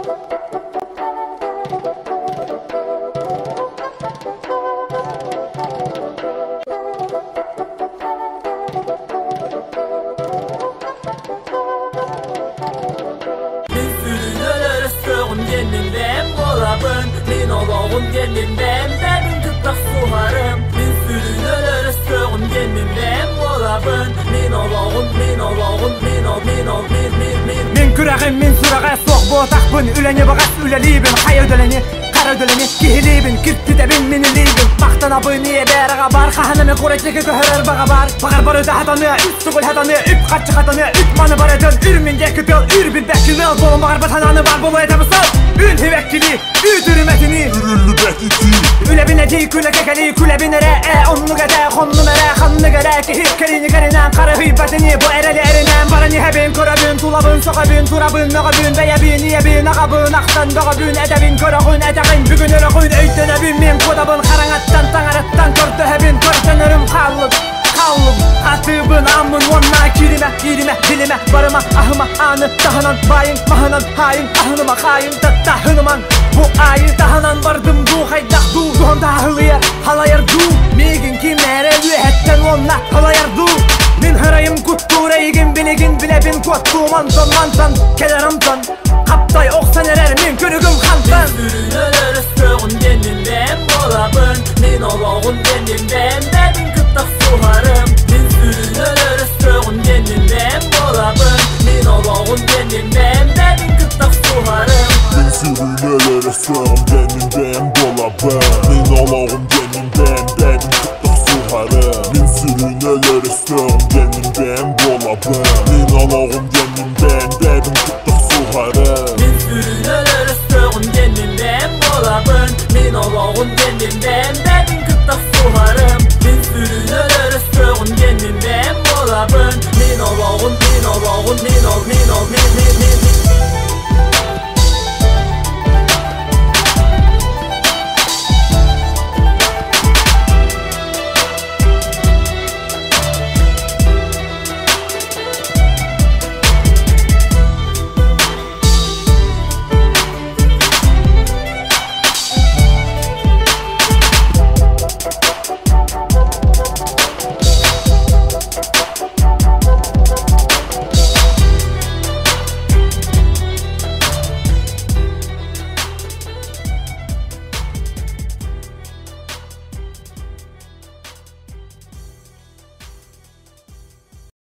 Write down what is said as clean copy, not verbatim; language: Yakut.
Мин сүрүн өлөр өстөөҕүм диэммин бэйэм буолабын. Мин олоҕум диэммин бэйэм бэйэбин кытта охсуһарым. Мин сүрүн өлөр өстөөҕүм диэммин бэйэм буолабын. Мин олоҕум, мин олоҕум, мин ол, мин ол, мин, мин, мин. Мин күрэҕим, мин сүрэҕэ суох буотахпын. Үлэни баҕас үлэлиибин, хайа үлэлэни, хара үлэлэни киһилиибин, киртитэбин мин илиибин. Махтанабын ийэбэр аҕабар, хаһан эмэ куратики көһөрөр баҕабар. Баҕар барыта хатаныа, үс тугул хатаныа, үп харчы хатаныа, үп маны барытын үр мин диэки тыал, үр билбэккин ыал буолан баҕарбат санааны бар буолуо этэ бысал. Үн хибэккили, үүт үрүмэтини, Үрүллүбэт итии. Үлэбин этии күлэ кэкэлии күлэбин эрэ ээ оннук этэ хоннум эрэ ханнык эрэ киһи кэриини кэринэн харыһыйбатыни бу эрэли эринэн баран иһэбин көрөбүн тулабын сөҕөбүн турабын мөҕөбүн бэйэбин ийэбин аҕабын ахтан бөҕөбүн этэбин көрөҕүн этэҕин бүгүн өрөҕүн өйдөнөбүн мин куотабын хараҥаттан таҥараттан көрдөһөбүн көрдөнөрүм хааллым хааллым хатыыбын аммын уонна кииримэ кииримэ билимэ барыма аһыма ааны таһынан баайын маһынан хаайын аһыныма хаайын таттаһынымаҥ бу аайы таһынан бардым дуу хайдах дуу туһан таһылыйар халайар дуу миигин ким эрэ үөһэттэн уонна халайар дуу мин харайым куттуур эйигин билигин билэбин куоттуум онтон мантан кэлэр амтан хаптай охсон эрэр мин күнүгүм хантан Сүрүн өлөр өстөөҕүм диэммин бэйэм буолабын. Мин олоҕум диэммин бэйэм бэйэбин кытта охсуһарым. Мин сүрүн өлөр өстөөҕүм диэммин бэйэм буолабын. Мин олоҕум диэммин бэйэм бэйэбин кытта охсуһарым. Мин сүрүн өлөр өстөөҕүм диэммин бэйэм буолабын. Мин олоҕум.